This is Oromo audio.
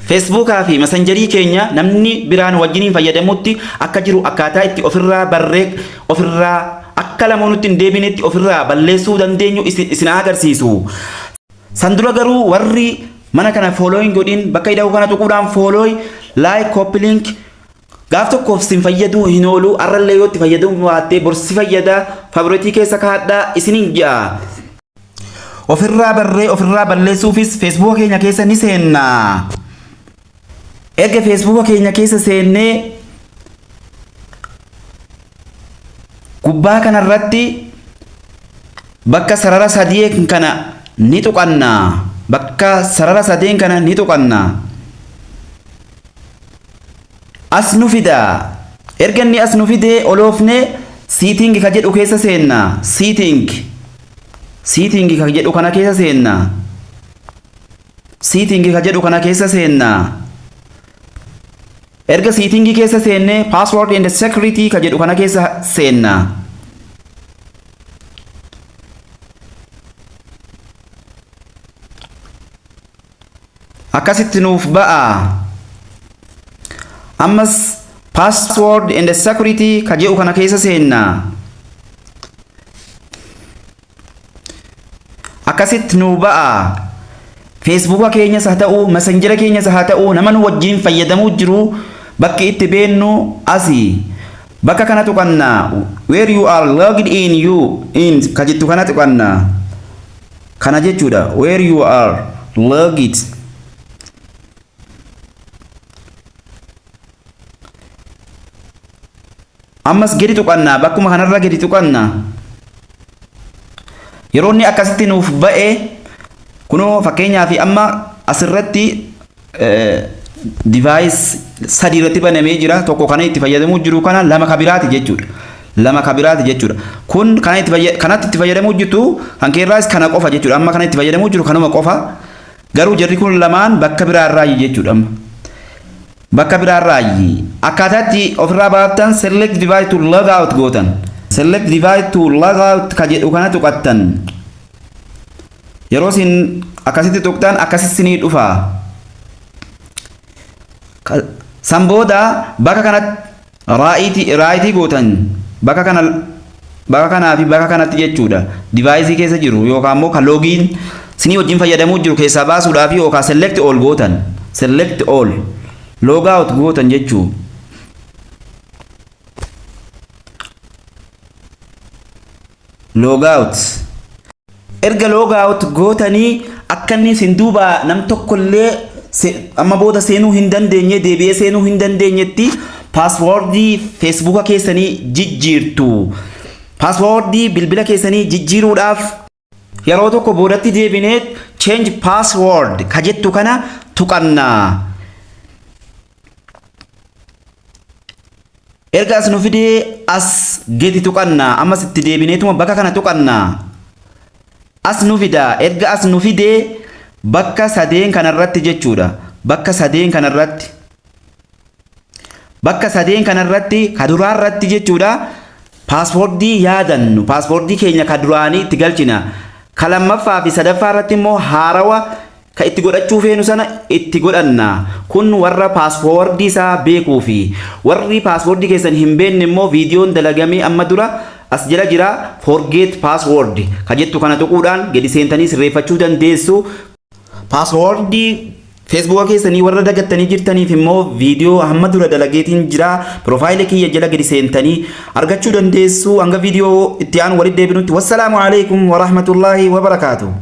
Feesbuukaa fi masanjarii keenya namni biraan wajjiniin fayyadamutti akka jiru akkaataa itti ofirraa barree ofirraa akka lamoonutti hin deebinetti ofirraa balleessuu dandeenyu isin agarsiisu. San dura garuu warri mana kana follow hin godhin bakka ida'uu kana tuquudhaan follow, like, copy link gaaf tokkoof sin fayyaduu hin oolu, arrallee yoo itti fayyadamuu baattee borsi fayyada, favorite keessa kaa'adhaa isiniin ja'a. Ofirraa barree ofirraa balleessuufis feesbuuka keenya keessa ni seenna. Erga feesbuuka keenya keessa seennee gubbaa kanarratti bakka sarara sadeen kana ni tuqanna. Bakka sarara sadeen kana ni tuqanna. As nu fida. Erga inni as nu fidee oloofnee setting ka jedhu keessa seenna. Setting. Setting ka jedhu kana keessa seenna. Setting ka jedhu kana keessa seenna. Erga setting keessa seenne password and security ka jedhu kana keessa seenna. Akkasitti nuuf ba'a. Ammas password and security ka jedhu kana keessa seenna. Akkasitti nuu ba'a. Feesbuuka keenyas haa ta'u, messenjera keenyas haa ta'u, nama nu wajjin fayyadamuu jiru bakki itti beennu asi. Bakka kana tuqanna. Where you are logged in you in ka jettu kana tuqanna. Kana jechuudha. Where you are logged. Ammas gadi tuqanna. Bakkuma kanarra gadi tuqanna. Yeroo inni akkasitti nuuf ba'e kunoo fakkeenyaaf amma asirratti device sadii irratti banamee jira. Tokko kana itti fayyadamuu jiru kana, lama kabiraati jechuudha. Lama kabiraati jechuudha. Kun kana itti kanatti itti fayyadamuu jirtu kan keerraas kana qofa jechuudha. Amma kana itti fayyadamuu jiru kanuma qofa. Garuu jarri kun lamaan bakka biraarraayi jechuudha. Amma bakka biraarraayi. Akkaataa itti ofirraa baaftan select device to log out gootan. Select device to log out ka jedhu kana tuqattan. Yeroo isin akkasitti tuqxan akkasitti isinii dhufa. San booda bakka kanatti right gootan, bakka kana, bakka kanaa fi bakka kanatti jechuudha. Device keessa jiru yookaan immoo kan login sinii wajjin fayyadamuu jiru keessaa baasuudhaaf yookaan select all gootan. Select all log out gootan jechuu. Log out. Erga log out gootanii akka inni isin duuba nam tokkollee amma booda seenuu hin dandeenye, deebi'ee seenuu hin dandeenyetti paaswoordii feesbuuka keessanii jijjiirtu. Paaswoordii bilbila keessanii jijjiiruudhaaf yeroo tokko boodatti deebinee change password ka jettu kana tuqanna. Erga as nu fidee as gadi tuqanna. Ammas itti deebineetuma bakka kana tuqanna. As nu fida. Erga as nu fidee bakka sadeen kanarratti jechuudha. Bakka sadeen kanarratti. Bakka sadeen kanarratti ka duraarratti jechuudha. Paaswoordii yaadannu paaswoordii keenya ka duraanii itti galchina. Ka lammaffaa fi sadaffaa irratti immoo haarawa ka itti godhachuu feenu sana itti godhanna. Kun warra paaswoordii isaa beekuu fi warri paaswoordii keessan hin beekne immoo viidiyoon dalagamee amma dura as jala jira, forget password ka jettu kana tuquudhaan gadi seentanii sirreeffachuu dandeessu. Paaswoordii feesbuuka keessanii warra dagattanii jirtaniif immoo viidiyoo hamma dura dalageetiin jira. Piroofaayilii kiyya jala gadi seentanii argachuu dandeessu. Hanga viidiyoo itti aanu walitti deebinutti wassalaamu alaikum warahmatullaahi wabarakaatu.